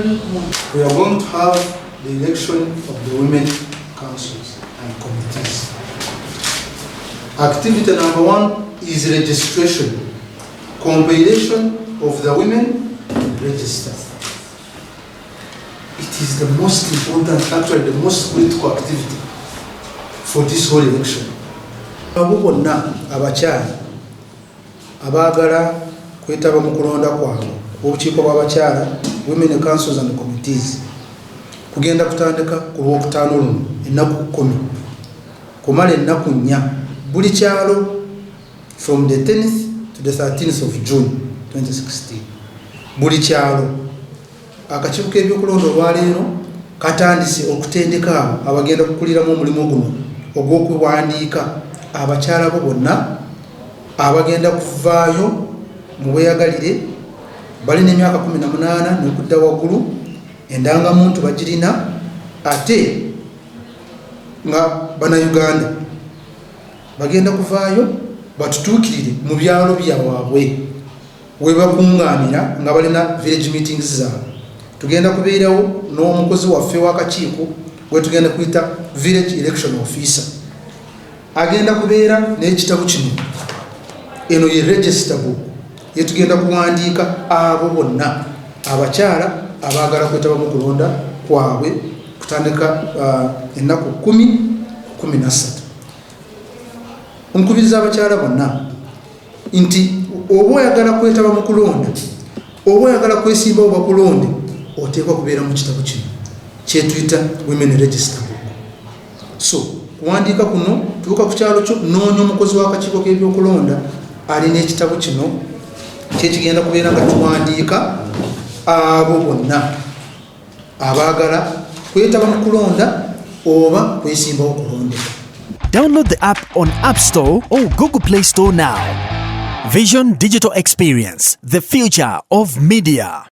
We are going to have the election of the women councils and committees. Activity number one is registration, compilation of the women register. It is the most important, actually the most critical activity for this whole election. Abo bonna abakyala abaagala kwetaba mu kulonda kwabwe obukiiko bw'abakyala, women councils and committees, kugenda kutandika ku Lwokutaano luno ennaku 10, kumala ennaku 4, buli kyalo, from the 10th to the 13th of June 2016, buli kyalo. Akakiiko k'ebyokulonda olwaleero katandise okutendeka abo abagenda kukuliramu omulimu guno ogw'okuwandiika abakyala bo bonna abagenda kuvaayo mu bweyagalire, balina emyaka 18 n'okudda waggulu, endangamuntu bagirina, ate nga Bannayuganda, bagenda kuvaayo batutuukirire mu byalo byawaabwe we bakuŋŋaanira nga balina village meetings zaabwe. Tugenda kubeerawo n'omukozi waffe w'akakiiko gwe tugenda kuyita village election officer, agenda kubeera n'ekitabo kino. Eno ye register book yetugenda kuwandiika abo bonna abakyala abaagala kwetaba mu kulonda kwabwe kutandika ennaku 10, 13. Nkubiriza abakyala bonna nti oba oyagala kwetaba mu kulonda oba oyagala kwesimbawo bakulonde, oteekwa kubeera mu kitabo kino kyetuyita women register book. So kuwandiika kuno, tuuka ku kyalo kyo, noonya omukozi w'akakiiko k'ebyokulonda alina ekitabo kino kyekigenda kubeera nga kiwandiika abo bonna abaagala kwetaba mu kulonda oba kwesimbawo kulondeka. Download the app on App Store or Google Play Store now. Vision Digital Experience, the future of media.